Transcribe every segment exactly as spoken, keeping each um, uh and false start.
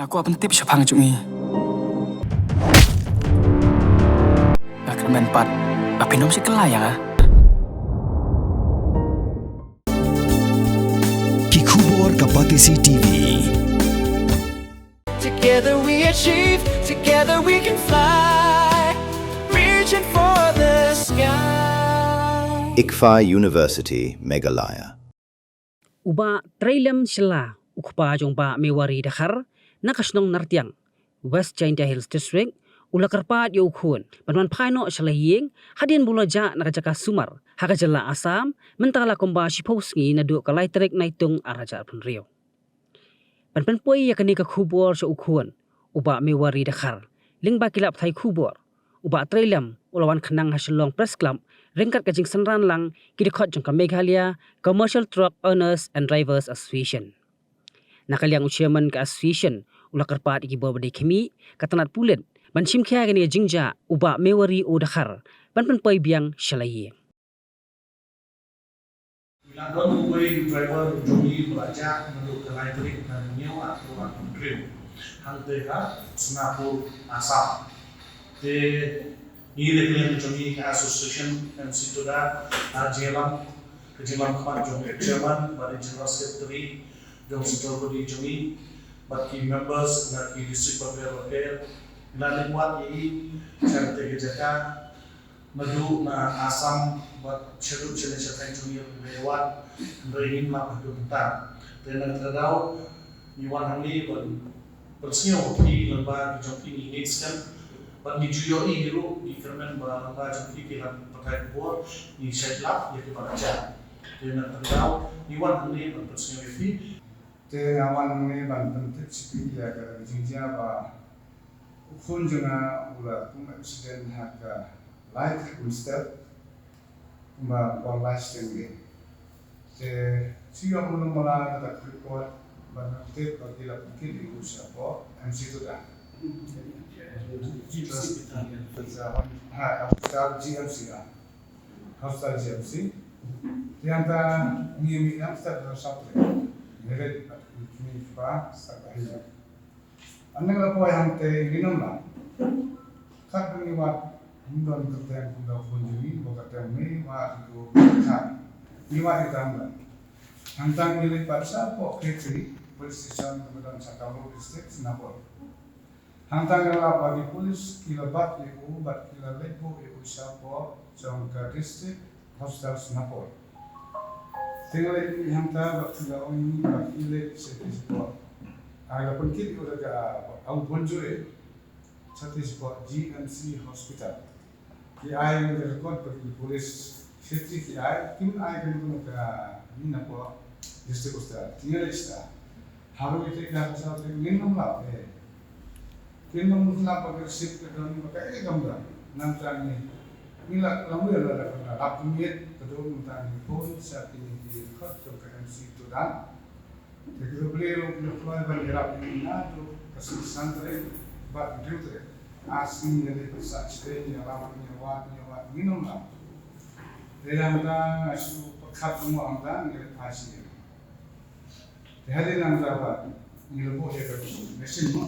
Nga kwah pyntip shaphang jong i. Nga kyrmen pat ba phin ym shah kylla ïa nga. Ki khubor ka Batesi T V. Together we achieve, together we can fly, reaching for the sky. ICFAI University, Meghalaya. U Bah Treilem Shylla, u kpa jong Bah Mewari Dkhar, na ka shnong Nartiang, West Jaintia Hills District, u la kyrpad ïa u khun ban wan phai noh sha la ïing hadien ba u la jah na ka jaka sumar ha ka jylla Assam mynta la kumba shiphew sngi naduh ka lai tarik Naitung ar hajar arphew hynriew. Ban pynpoi ïa kane ka khubor sha u khun, u Bah Mewari Dkhar, lyngba ki lad pathai khubor, u Bah Treilem u la wan khnang ha Shillong Press Club ryngkat ka jingsynran lang ki dkhot jong ka Meghalaya Commercial Truck Owners and Drivers Association. Na ka liang u chairman ka association u la kyrpad ïa ki bor ba dei khmih, ka tnat pulit, ban shim khia ïa kane ka jingjia u Bah Mewari Dkhar ban pynpoi biang sha la ïing. Ngi la don uwei u driver jong ngi uba la jah naduh ka lai tarik na hynñiew arphew arphew hynriew hangtei ha Sonapur, Assam. Te ngi na ka liang jong ngi ka association M C Toda, ka jingïalam, ka jingïalam khmat jong ka chairman bad i general secretary jong central body jong ngi bad ki members na ki district bapher bapher, ngi la leit wad ïa i sha katei ka jaka. Naduh na Assam bad shaduh shane shathie jong ngi ruh ngi la ïa wad, hynrei ngim lah haduh mynta. Te na kata ka daw ngi wan hangne ban pynsngew ïa phi lyngba ki jong phi, ngi ngeit skhem bad ngi ju ïohi hi ruh, ngi kyrmen ba lyngba jong phi ki lad pathai khubor ngi shait lap ïa kiba la jah. Te na kata ka daw ngi wan hangne ban pynsngew ïa phi. Te nga wan hangne ban pyntip sha phi ïa ka jingjia ba u khun jong nga u la kum accident ha ka lai tarik mynstep, kumba por lai shiteng de. Te shu ïoh mano mala kata ka report ban pyntip ba ki la pynkit ïa u shapoh M C Toda. Ha hospital G M C, ha hospital G M C. Te hangta ngi mih nangta da sawdong ngi leit bad ki kmie ki kpa sa ka hima. Ynda la poi hangtei ngim lah. Katba ngi wad, ngim don kyrteng kumta u khun jong ngi, ba kyrteng me, wad ïa u khat. Ngi wad ïa u tang. Hangta ngi leit pat shapoh Khetri Police Station kaba don sha Kamrup District, Sonapur. Hangta ngi la lap ba ki police ki la bat ïa u bad ki la leit buh ïa u shapoh jong ka District Hospital Sonapur. Te ngi leit mih hangta bad ki la ong ïa ngi ba ki leit shatei shapoh, ai, la pynkit ïa u da ka Aung Bonjure shatei shapoh G M C Hospital. Ki ai ïa ka record bad ki police safety ki ai, kim ai kano kano ka ïing napoh District Hospital. Te ngi leit shatai. Haduh ïa ka sa te ngin ym lap, eh. Ngin ym lap ba ka receipt ka don, ba kaei kam don. Nangta ngi, ngi la, la mih la, la, la lap kumne, ka don nangta ngi phone sha kine ki khot jong ka M C Toda. Te ki la plie ruh ki la plie ban ïarap ïa ngi naduh ka sngi san tarik bad hynriew tarik. Ar sngi ngi la leit sah shatei, ngi ïarap, ngi wad, ngi wad, ngin ym lap. Te hangta nga shu pyrkhat mo hangta ngi la phai sha ïing. Te hadien nangta pat ngi la buh ïa ka machine mo.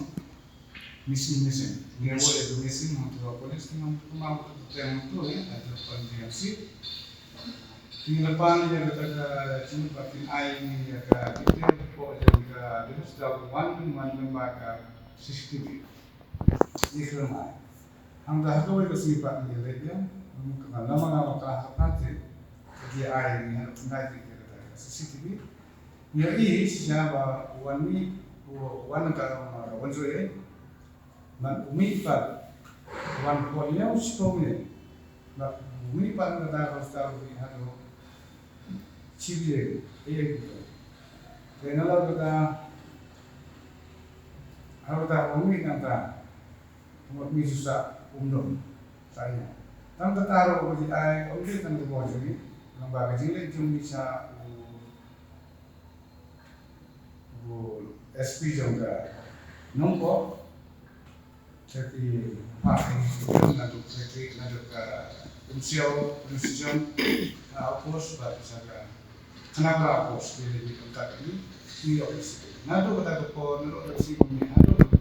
Missing, missing. Ngi la buh ïa ka missing, hangta ka police ki ong kumno ka kyrteng hangto, eh, hangta ka G M C. Te ngi la pan ïa kata ka jingmut ba kin ai ïa ka detail report jong ka, detail wan, wan lyngba ka C C T V. Ngi khlem ai. Hangta ha kawei ka sngi pat ngi leit biang, ka namar nga ba ka ha ka party, ka ki ai ngi ha ka pynai ki kata ka C C T V. Ngi ïohi shisha ba u wan mih, u wan ka, ka wan joi, eh. Bad u mih pat wan poi ïa u shiphew minit. Bad u mih pat na kata ka hospital u mih haduh shi baje, eh, eh, eh. Te nalor kata, nalor kata u mih nangta. Mut ngi shu sah umdon. Sa ïa. Tang kata ruh ka G I, ym dei tang ka bor jong ngi. Lyngba ka jingleit jong ngi sha u, u S P jong ka Nongpoh. Sa ki phah naduh ka, naduh ka Umsiaw, Umsiaw, ka outpost, bad sa ka Khanapara outpost, ki leit mih ryngkat ngi, ngi ïoh ka siti. Naduh kata ka por, naduh ka siti, naduh ka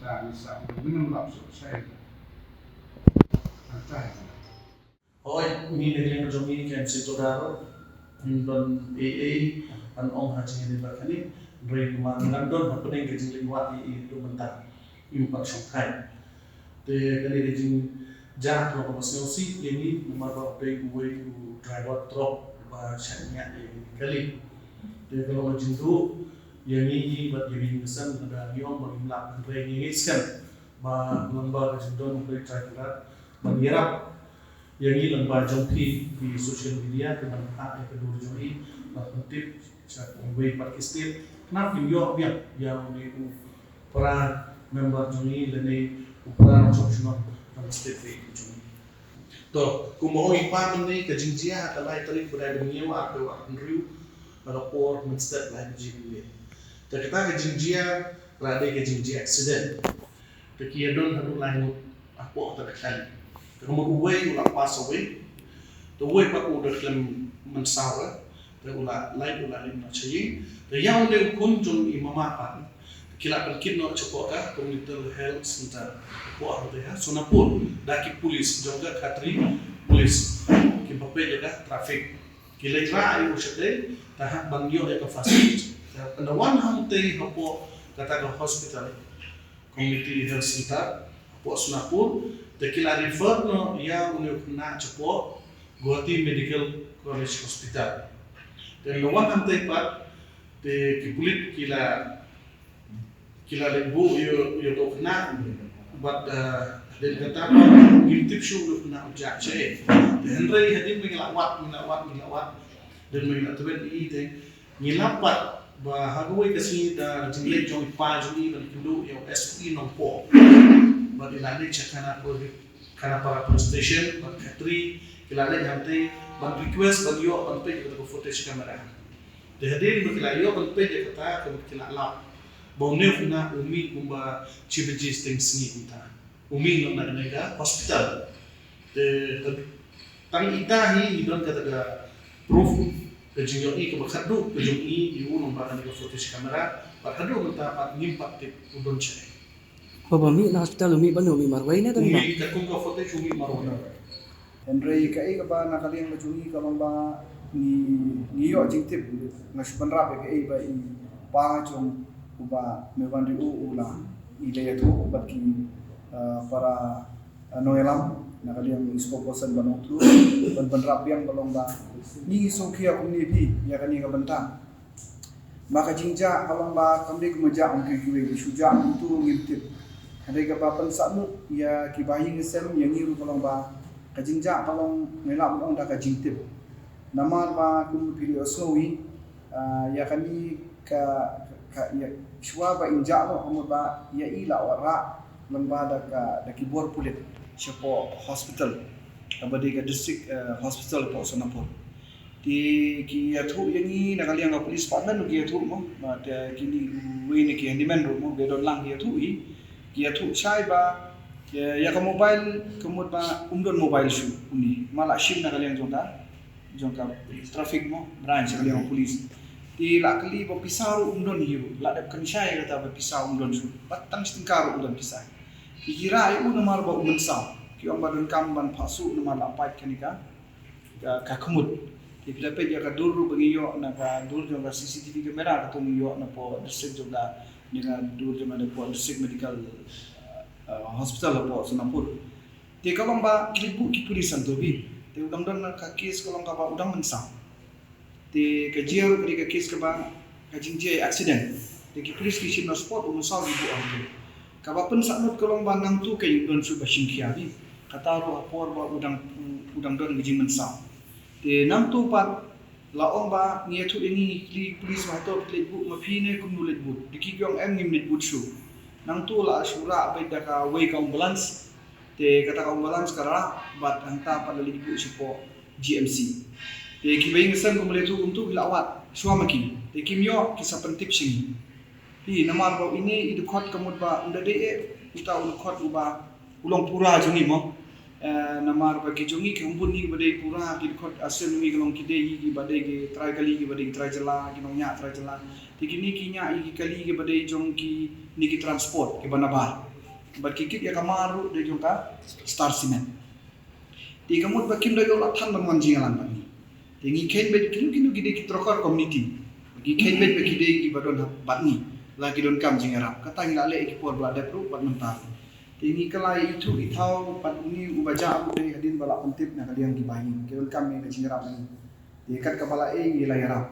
Hooid, ngi na liang jong ngi ka M C Todar, ngim don ei ei ban ong ha jingïadei bad kane, hynrei namar ngi don hapdeng ka jinglyngngoh ïa i ruh mynta, ngim pat shongthait. Te kane ka jingjia kaba sngewsih ïa ngi namar ba u dei uwei u driver truck ba shaniah ïa kane ka kali. Te ka long ka jingduh ïa ngi bad ïa ngi ki seng, lada ngi ong ba ngim lap, hynrei ngi ngeit skhem ba lyngba ka jingdon u Blei Trai Kynrad ban ïarap ïa ngi lyngba jong phi, phi social media, phi ban phah ïa ka dur jong ngi, ban pyntip sha kiwei pat ki state, khnang kin ïoh biang ïa une u para member jong ngi lane u para nongshong shnong jong ka state ka jong ngi. To, kumba ong i Pa mynne, ka jingjia ha ka lai tarik bnai ba hynñiew arphew arphew hynriew, ha ka por mynstep lai baje mynne. Te kata ka jingjia ka la dei ka jingjia accident. Te ki ïadon haduh lai ngut hapoh kata ka kali. Te ka mut uwei u la pass away. Te uwei pat u da khlem mynsaw re. Te u la lait, u la leit noh sha ïing. Te ïa une u khun jong i mama pat, ki la pynkit noh shapoh ka Community Health Center, hapoh hangtei ha Sonapur, da ki pulit jong ka Khatri Police kiba peit ïa ka traffic. Ki leit rah ïa u shatei, te hap ban ïoh ïa ka first aid. Te ynda wan hangtei hapoh kata ka hospital, Community Health Center hapoh Sonapur, te ki la refer noh ïa une u khynnah shapoh Guwahati Medical College Hospital. Te ynda wan hangtei pat, te ki pulit ki la, ki la leit buh ïa, ïa uto u khynnah, bad, eh, hadien kata pat ngim tip shuh une u khynnah u jah shaei. Te hynrei hadien ba ngi la wad, ngi la wad, ngi la wad, hadien ba ngi la tbit ïa i, te ngi lap pat ba ha kawei ka sngi da ka jingleit jong i Pa jong i ban kynduh ïa u S P Nongpoh, bad i la leit sha Khanapara, Khanapara Police Station bad Khatri, ki la leit hangtei ban request ban ïoh ban peit ïa ka footage camera. Te hadien ba ki la ïoh ban peit ïa kata, ka mut ki la lap ba une u khynnah u mih kumba shi baje shiteng sngi mynta. U mih noh na kane ka hospital. Te tang ita hi i don kata ka proof, ka jingïohi kaba khatduh ka jong i ïa u lyngba kane ka footage camera, bad haduh mynta pat ngim pat tip u don shaei. Ba, ba mih na hospital, u mih ban, u mih marwei ne, u don mih, katkum ka footage u mih marwei. Hynrei kaei kaba na ka liang ka jong ngi ka long ba ngi, ngi ïoh jingtip, nga shu bynrap ïa kaei ba i Pa jong u Bah Mehwanriew u la, i la ïathuh bad ki, uh, para, uh, nongïalam na ka liang i spokesperson ba nongthoh, ban bynrap biang ba long ba ngi sngewkhia kumne phi ïa kane ka bynta. Ba ka jingjia ka long ba kam dei kumba jia kum kiwei kiwei, shu jia kumtu ngim tip. Hynrei kaba pynsangeh ïa kiba ïing sem ïa ngi ruh ka long ba ka jingjia ka long, ngi lah ban ong da ka jingtip. Namar ba kum phi la ïohsngew hi, ah, ïa kane ka, ka, ïa, shuwa ba in jah noh, ka mut ba ïa i la wanrah lyngba da ka, da ki bor pulit shapoh hospital, kaba dei ka district, eh, hospital hapoh Sonapur. Te ki ïathuh ïa ngi na ka liang ka police department ruh ki ïathuh mo, bad, eh, kine kiwei na ki handyman ruh mo, ba don lang ki ïathuh hi, ki ïathuh shai ba, eh, ïa ka mobile, ka mut ba um don mobile shuh une, ma la shim na ka liang jong ka, jong ka traffic mo, branch ka liang ka police. Te la kylli ba pisa ruh um don hi ruh, la dep kynshai ïa kata ba pisa um don shuh, bad tang shi tyngka ruh um don pisa. Ki kyrpad ïa u namar ba u mynsaw, ki ong ba donkam ban phah shuh namar la pait kane ka ka, ka khmut. Te phi la peit ïa ka dur ruh ba ngi ïoh na ka dur jong ka C C T V camera, kato ngi ïoh napoh district jong ka, na ka dur jong ka napoh district medical, uh, hospital hapoh Sonapur. Te ka long ba ki leit buh ki police hangto hi. Te u dang don na ka case ka long kaba u dang mynsaw. Te ka jia ruh ka dei ka case kaba ka jingjia accident. Te ki police ki shim na spot, u mynsaw ki buh hangto. Kaba pynsangeh ka long ba nangto ka ïing don shuh ba shim khia hi. Kata ruh ha por ba u dang, u dang don ka jingmynsaw. Te nangto pat la ong ba ngi ïathuh ïa ngi, ngi kylli police ba hato ki leit buh ma phi ne kumno leit buh. Te ki ong em, ngim leit buh shuh. Nangto la shu rah beit da kawei ka ambulance. Te kata ka ambulance ka rah bad hangta pat la leit buh shapoh G M C. Te kiba ïing sem kumba la ïathuh kumto ki la wad shuwa ma ki. Te kim ïoh, ki sa pyntip sha ngi. Hi, namar ba ine i dkhot ka mut ba ym da dei eh uta u dkhot uba u long pura jong ngi mo. Eh, namar ba ki jong ngi ki khyndiat ngi kiba dei pura, ki dkhot asem ngi ka long ki dei hi kiba dei ki trai kali, kiba dei ki trai jylla, ki nongñiah trai jylla. Te kine ki ñiah ïa ki kali kiba dei jong kine ki transport kiba nabar. Bad ki kit ïa ka mar ruh dei jong ka Star Cement. Te ka mut ba kim da ïoh la than ban wan jingïalang bad ngi. Te ngi kheiñ beit kino kino ki dei ki trokor community. Ngi kheiñ beit ba ki dei kiba don bad ngi. La ki donkam jingïarap. Kata ngi la leh ïa ki por ba la dep ruh bad mynta. Te ngi kylla ïa ithuh ithaw bad uni uba jah ruh dei hadien ba la pyntip na ka liang ki bahaïing. Ki donkam ïa ka jingïarap na ngi. Te kat kaba la ei ngi la ïarap.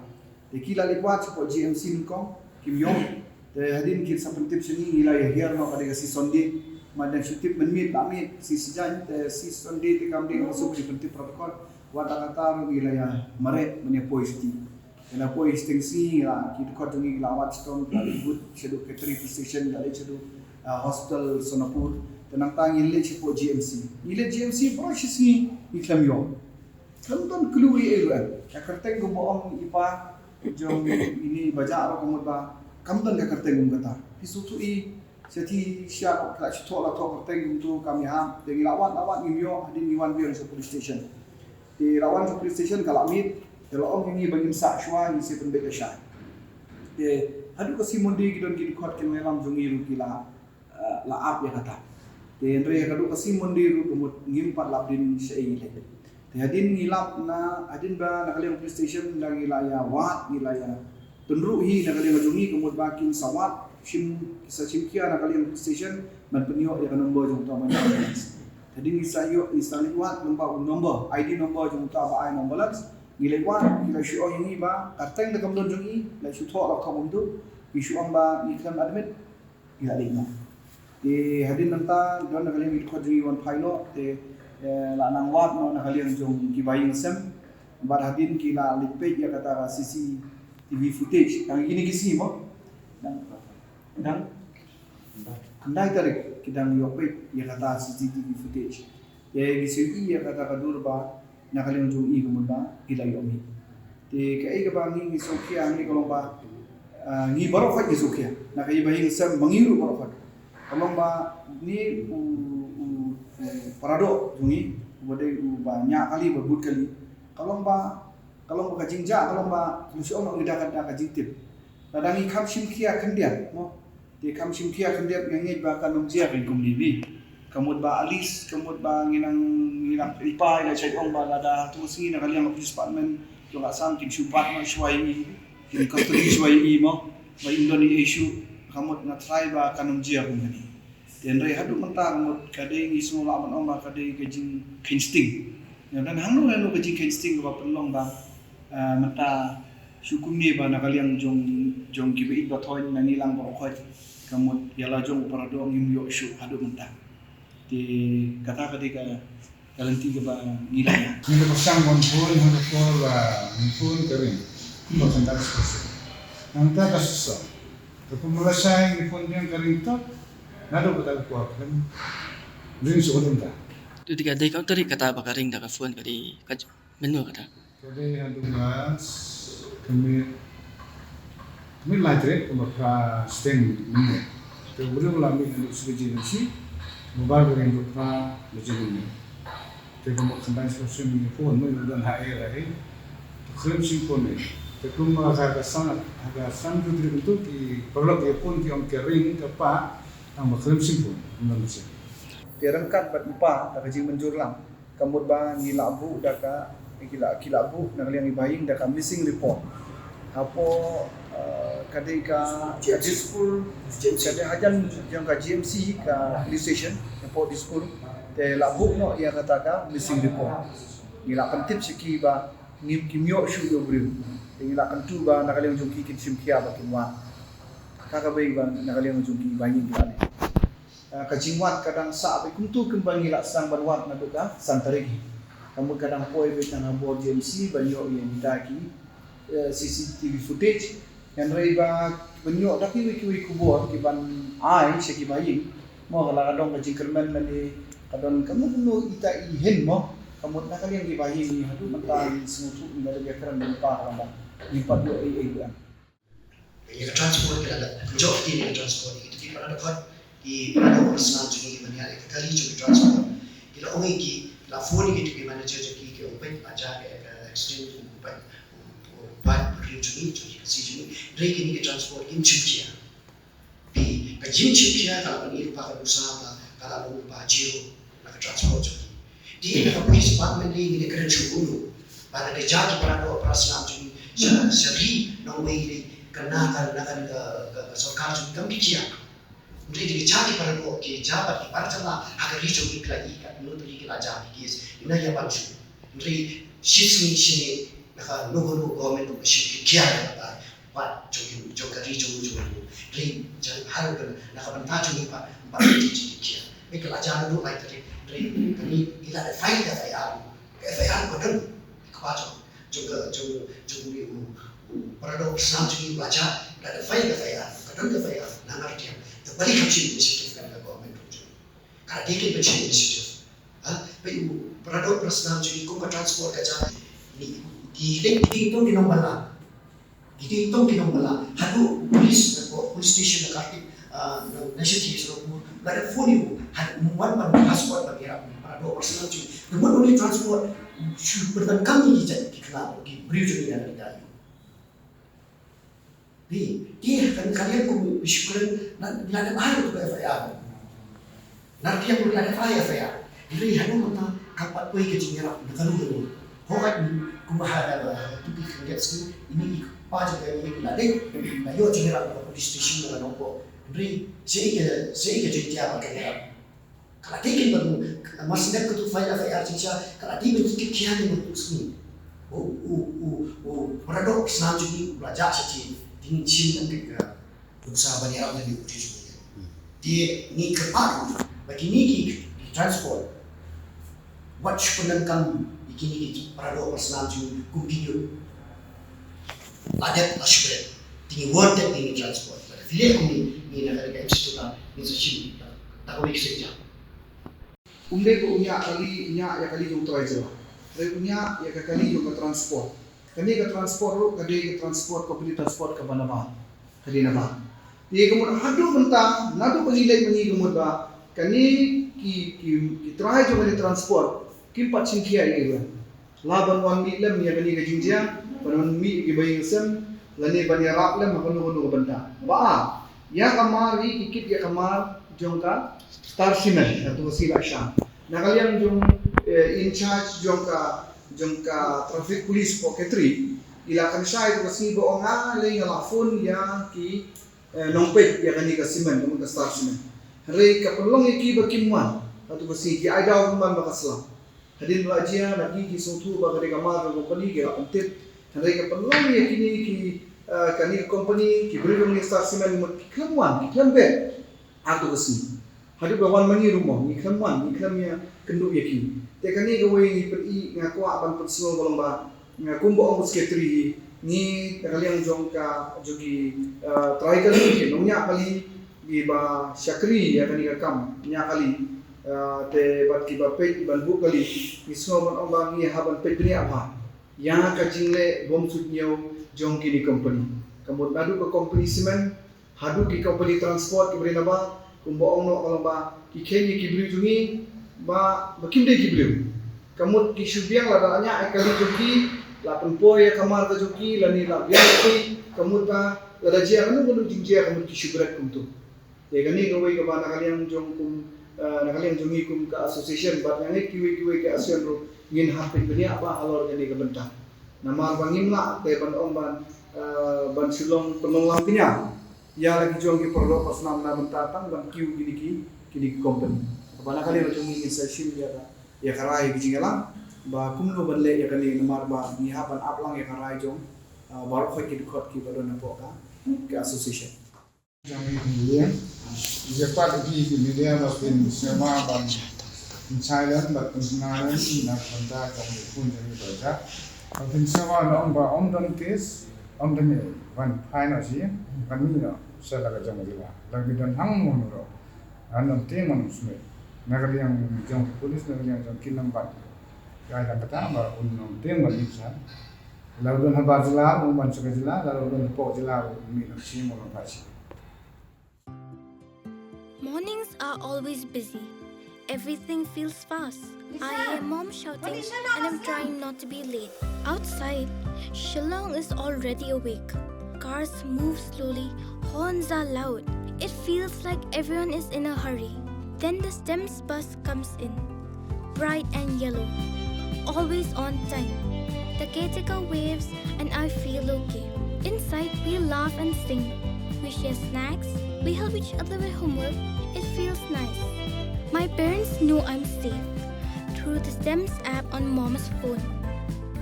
Te ki la leit wad shapoh G M C nyngkong, kim ïoh. Te hadien ki sa pyntip sha ngi ngi la ïa hiar noh ka dei ka Sea Sunday. Mar dang shu tip mynmiet la miet, Sea Sunday, te Sea Sunday te kam dei ka suk ki pyntip protocol. Wat la kata ruh ngi la ïa mareh ban ïa poi shatei. Te la poi shatei sngi la ki dkhot jong ngi la wad shatei la leit bud shaduh Kateri Police Station la leit shaduh, ah, Hospital Sonapur. Te nangta ngi leit shapoh G M C. Ngi leit G M C baroh shi sngi ngi khlem ïoh. Kam don clue ei ei ruh em. Ka kyrteng kumba ong i pa jong ine i ba jah ruh ka mut ba kam don ka kyrteng kum kata. Phi sngewthuh i sha ti sha ka la shu thoh la thoh kyrteng kumtu kam ïahap. Te ngi la wan la wan ngim ïoh hadien ngi wan biang sha police station. Te la wan sha police station ka la miet. Te la ong ïa ngi ba ngin sah shuwa ngi sa pynbeit lashai. Te haduh ka sngi Monday ki don ki dkhot ki nongïalam jong ngi ruh ki la eh, la ap ïa kata. Te hynrei ïa ka dei ka sngi Monday ruh ka mut ngim pat lap dien shaei lei. Te hadien ngi lap na hadien ba na ka liang police station da ngi la ïa wad ngi la ïa tynruh hi na ka liang jong ngi ka mut ba kin sa wad shim sa shim khia na ka liang police station ban pynïoh ïa ka number jong uta ba ambulance. Hadien ngi sa ïoh ngi sa leit wad number number I D number jong uta ba ai ambulance. Ngi leit wad ngi la shu ong ïa ngi ba ka kyrteng da kam don jong ngi la shu thoh la thoh kumtu ngi shu ong ba ngi khlem admit. Ïa dei noh. Te hadien nangta don na ka liang ki dkhot jong ngi wan phai noh te, eh, la nang wad noh na ka liang jong ki bahaïing sem. Bad hadien ki la leit peit ïa kata ka C C T V footage. Tang kine ki sngi mo. Dang dang khyndai tarik ki dang ïoh peit ïa kata C C T V footage. Te ki shu ïohi ïa kata ka dur ba na ka liang jong i ka mut ba i la ïoh mih. Te kaei kaba ngi ngi sngewkhia hangne ka long ba, ah, ngi baroh khoit ngi sngewkhia na ka i ba ïing sem ba ngi ruh baroh khoit. Ka long ba ni u u u paradoh jong ngi uba dei uba ñiah kali ba bud kali. Ka long ba ka long ba ka jingjah ka long ba ka shu ong ngi da ka da ka jingtip. Lada ngi kham shim khia khyndiat mo. Te kham shim khia khyndiat nga ngeit ba kan ym jia kein kumne hi. Ka mut ba at least ka mut ba ngi nang ngi nang i pa i la shait ong ba lada tu sngi na ka liang ka police department jong ka Assam kin shu bat ma shuwa ïa i kin custody shuwa ïa i mo ba im don ei ei shuh ka mut nga tharai ba kan ym jia kum kane. Te hynrei haduh mynta ka mut ka dei ngi sngew lah ban ong ba ka dei ka jingkheiñ sting. Nga don hangno hangno ka jingkheiñ sting kaba pynlong ba Ah, mynta shu kumne ba na ka liang jong jong ki ba ïeit ba thoiñ na ngi lang baroh khoit ka mut ïa la jong u paradoh ngim ïoh shuh haduh mynta. Te kata ka dei ka ka lynti kaba ngi la ïa. Ngi la pyrshang ban phone ha ka por ba ngi phone ka ring. Ba khyndai spesifik. Nangta ka susah. Ka pun mula shai ngi phone biang ka ring tok. Naduh kata ka por khlem ring shuh haduh mynta. Tu dei ka dei ka tarik kata ba ka ring da ka phone ka dei ka Mynno kata. Ka dei haduh nga ka mih ka mih lai tarik kumba phra siteng mynno. Te u briew u la mih haduh shi baje mynshi, mobile ka ring haduh phra baje mynno. Te kumba khyndai spah sien mynno phone mynno u don ha ei ha ei. Te khlem shim phone ei. Te kumba ka ka san ha ka san ju tarik mynto ki paralok ki phone ki ong ka ring ka pah tang ba khlem shim phone mynno mynshi. Te ryngkat bad i pa da ka jingmynjur lang. Ka mut ba ngi la buh da ka, ki la, ki la buh na ka liang i ba ïing da ka missing report. Hapoh, eh, ka dei ka, ka Dispur, ka dei hajan jong ka G M C, ka police station, hapoh Dispur. Te la buh noh ïa kata ka missing report. Ngi la pyntip sha ki ba ngim, kim ïoh shuh ïa u briew. Te ngi la kyntu ba na ka liang jong ki kin shim khia ba kin wad. Ka kaba ïa ba na ka liang jong ki ba ïing ki la dei. Ah, ka jingwad ka dang sah beit kumto kumba ngi la sdang ban wad naduh ka san tarik hi. Ka mut ka dang poi beit tang ha bor G M C ban ïoh ïa kita ki, eh, C C T V footage. Hynrei ba ban ïoh da kiwei kiwei khubor ki ban ai sha ki ba ïing. Mo ka la ka dong ka jingkyrmen lane ka don kano kano ita i hin mo. Ka mut na ka liang ki ba ïing ngi haduh mynta ngi sngewthuh ngi la dep ïakren bad i pa ka la ba ngi pat ïoh ei ei ruh em. Ïa ka transport ki la dep jop ki ïa ka transport ïa ki, ki para dkhot ki para dkhot personal jong ki ban ïa ka kali jong ka transport. Ki la ong ïa ki, la phone ïa ki to ki manager jong ki, ki ong peit ba ja ka accident, peit, peit ring jong ki, jong ki, ka si jong ki. Hynrei kine ki transport kim shim khia. Phi, ka jingshim khia ka la ban ïa ka pa ka dosa ba Ka la long ba zero na ka transport jong ngi. Te na ka police department ngi, ngi kren shuh kumno ba lada jia ki para doh para snam jong ngi sha, sha ri nongwei ri, ka na ka, na ka, ka, ka, ka sorkar jong ngi kam ki khia. Hynrei dei ki jia ki para doh, ki jia bad ki para jylla ha ka ri jong ngi, ki la ïohi katno tylli ki la jia ki case. Ngi nang ïa ban shuh. Hynrei shisngi shini na kano kano ka government ruh ka shim ki khia ïa kata. Bad jong ki, jong ka ri jong ngi, jong ngi. Hynrei jia ha ka, na ka bynta jong ngi pat, bad ki, ki, ki khia. Hynrei ka la jia naduh lai tarik. Hynrei kane ngi la dep file ka F I R. Ka F I R ka don. Kaba jong, jong ka, jong, jong u, u para doh para snam jong ngi u la jia, la dep file ka F I R, ka don ka F I R, na ngar tiang. Te balei kam shim initiative kane ka government ruh jong ngi. Ka dei kin ban shim initiative. Ha? Peit u para doh para snam jong ngi kum ka transport ka jia. Ni, ki leng ki tong ki nongbylla. Ki tong ki nongbylla. Haduh police, police station na Kartip, ah, na, na Shakti Sarapur. La dep phone ïa u. Haduh u wan ban passport ban ïarap para doh para snam jong ngi. Te mut u leit transport, shu pyndonkam ïa ki jait ki khynnah, ki briew jong ngi ïa lade. Te, te, kan, kan ïa kum u shu kren, na, la dep file tu ka F I R. Na ka liang la dep file F I R. Hynrei haduh mynta kam pat poi ka jingïarap na kano kano. Hooid, kumba ha, ha, ha, tu ki khyndiat sngi, ine i kpa jong ka ine i la dei, la ïoh jingïarap na ka police station na ka Nongpoh. Hynrei, shaei ka, shaei ka Jaintia bad ka ïarap. Ka la dei kin ban, ka mar sdang katu file F I R jingshisha, ka la dei ban kit khia ne ban tu sngi. U, u, u, u para doh para snam jong ngi u la jah sha ki, dei ngin shim tang kit ka nuksa ban ïarap lane u briew jong ngi. Te ngi kyrpad ruh ba kine ki, ki transport, wat shu pyndonkam ïa kine ki para doh para snam jong ngi kum ki ñiut. La dep la shu bret. Te ngi wan te ngi transport. Te ngi leh kum ngi, ngi na ka M C two ta, ngi sa shim ta, ta kawei ka seng jam. Um dei ba u ñiah kali, ñiah ïa kali jong u trai jylla. Hynrei u ñiah ïa ka kali jong ka transport. Kane ka transport ruh ka dei ka transport, company transport kaba nabar. Ka dei nabar. Te ka mut haduh mynta, naduh ba ngi leit ma ngi ka mut ba kane ki, ki, ki trai jong kane transport kim pat shim khia ïa ki ruh. La ban wan mih lem ïa kane ka jingjia, ban wan mih ïa ki ba ïing sem, lane ban ïarap lem ha kano kano ka bynta. Ba, ïa ka mar hi ki kit ïa ka mar jong ka Star Cement, katu ka sngi la sha. Na ka liang jong, eh, in charge jong ka, jong ka traffic police po Katri, i la kynshai katu ka sngi ba ong nga lei nga la phone ïa ki, eh, nongpeit ïa kane ka cement, ka Star Cement. Hynrei ka pynlong ïa ki ba kim wan, katu ka sngi ki ai daw ban wan ba ka sla. Hadien ba la jia na ki, ki sngewthuh ba ka dei ka mar jong ka company, ki la pyntip. Hynrei ka pynlong ïa kine ki, eh, kane ka company, ki briew jong kane ka Star Cement, mut ki khlem wan, ki khlem beh. Ha katu ka sngi. Haduh ba wan ma ngi ruh mo, ngi khlem wan, ngi khlem ïa kynduh ïa ki. Te kane kawei ngi pyni, nga kwah ban pynsngew ba long ba, nga kumba ong u secretary hi, ngi na ka liang jong ka, jong ki, eh, trai kali, nongñiah kali, kiba shakri ïa kane ka kam, ñiah kali, eh, te bad kiba peit ban buh kali, ngi sngew ban ong ba ngi hap ban peit bniah bha ïa ka jingleh bym suidñiew jong kine company. Ka mut naduh ka company cement, haduh ki company transport kiba dei nabar, kumba ong noh ka long ba ki kheiñ ïa ki briew jong ngi ba, ba kim dei ki briew. Ka mut ki shu biang lada ñiah ïa kali jong ki, la pynpoi ïa ka mar ka jong ki, lane la biang ïa ki, ka mut ba lada jia kano kano jingjia ka mut ki shu bret kumtu. Te kane kawei kaba na ka liang jong kum, eh, na ka liang jong ngi kum ka association bad nga ngeit kiwei kiwei ki association ruh ngin hap peit bniah bha halor kane ka bynta. Namar ba ngim lah te ban ong ban, eh, ban shu long pynlong lang kñia ïa la ki jong ki paralok pasnam na bynta tang ban kiew kine ki, kine ki company. Ba na ka liang jong ngi ngin sa shim ïa ka, ïa ka rai ki jingïalang ba kumno ban leh ïa kane namar ba ngi hap ban ap lang ïa ka rai jong, eh, baroh khoit ki dkhot kiba don hapoh ka, ka association. Jong ngi ïa, ïa pat ki, ki media ba pynshai ban pynshai lem, ban pynshai lem na ka bynta jong ngi khun jong ngi ba jat. Ba pynshai na ong ba ong don case, ong don ban phai na shi, ban mi na sa la ka jong ngi la. La ngi don hang mo no. An ong tieng man smet. Na ka liang jong police, na ka liang jong ki lam ban. Ka dang kata ba un ong tieng ban mi sa. La don ha bar jylla, un ban sa ka jylla, la don ha pok jylla, un mi na shi mo na phai shi. Mornings are always busy. Everything feels fast. I hear mom shouting and I'm trying not to be late. Outside, Shillong is already awake. Cars move slowly, horns are loud. It feels like everyone is in a hurry. Then the STEMS bus comes in, bright and yellow, always on time. The caretaker waves and I feel okay. Inside, we laugh and sing. We share snacks. We help each other with homework. It feels nice. My parents know I'm safe through the STEMS app on Mom's phone.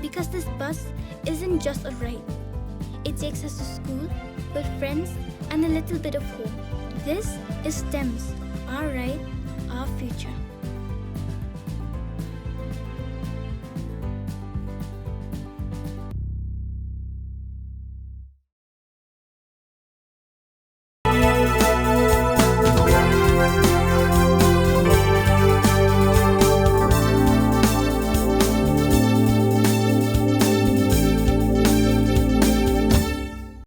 Because this bus isn't just a ride. It takes us to school, with friends, and a little bit of home. This is STEMS, our ride, our future.